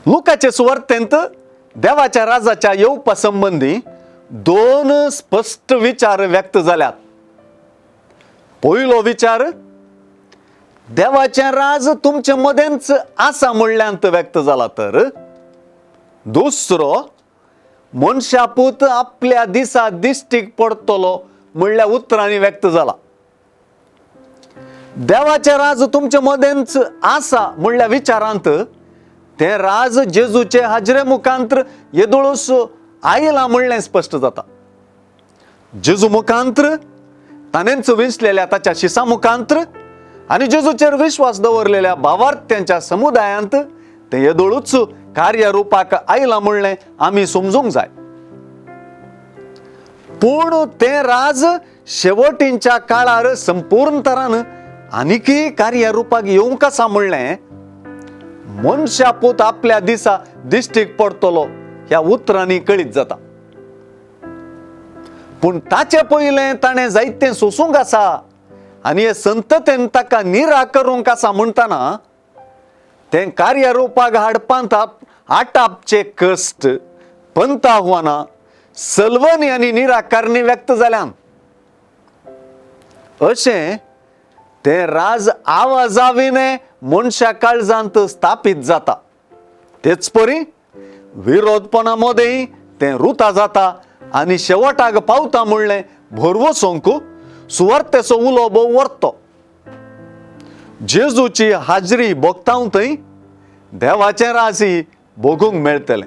लुकाचे सुवार्तेंत देवाच्या राजाच्या येवपा संबंदी दोन स्पश्ट विचार व्यक्त जाल्यात. पयलो विचार देवाचें राज तुमचे मदेंच आसा म्हणल्यांत व्यक्त जाला, तर दुसरो मनशापूत आपल्या दिसा दिश्टीक पडटलो म्हणल्या उतरांनी व्यक्त जाला. देवाचें राज तुमचे मदेंच आसा म्हणल्या विचारांत तें राज जेजूचे हाजरे मुखांत्र येदोळूस आयलां म्हणलें स्पश्ट जाता. जेजू मुखांत्र ताणेंच विंचलेल्या ताच्या शिसा मुखांत्र आनी जेजूचेर विश्वास दवरलेल्या भावार्थ्यांच्या समुदायांत तें येदोळूच कार्यरुपाक आयलां म्हणलें आमी समजूंक जाय. पूण तें राज शेवटींच्या काळार संपूर्ण तरान आनीकय कार्यरुपाक येवंक आसा म्हणलें मनशापूत आपल्या दिसा दिश्टीक पडटलो ह्या उतरांनी कळीत जाता. पूण ताचे पयलें ताणें जायतें सोसूंक आसा आनी हे संततेन ताका निरा करूंक आसा म्हणटना तें कार्यरुपाक हाडपांत आटापचे कश्ट, पंताह्वानां, सलवणी आनी निराकारणी व्यक्त जाल्यान. अशें तें राज आवाजाविणे मनशा काळजांत स्थापीत जाता. तेच परी विरोधपणा मदें तें रुता जाता आनी शेवटाक पावता म्हणलें भरवसोंक सुवार्तेचो उलो भोव व्हरतो. जेजूची हाजरी भोगतांव थंय देवाचें राजी भोगूंक मेळटलें.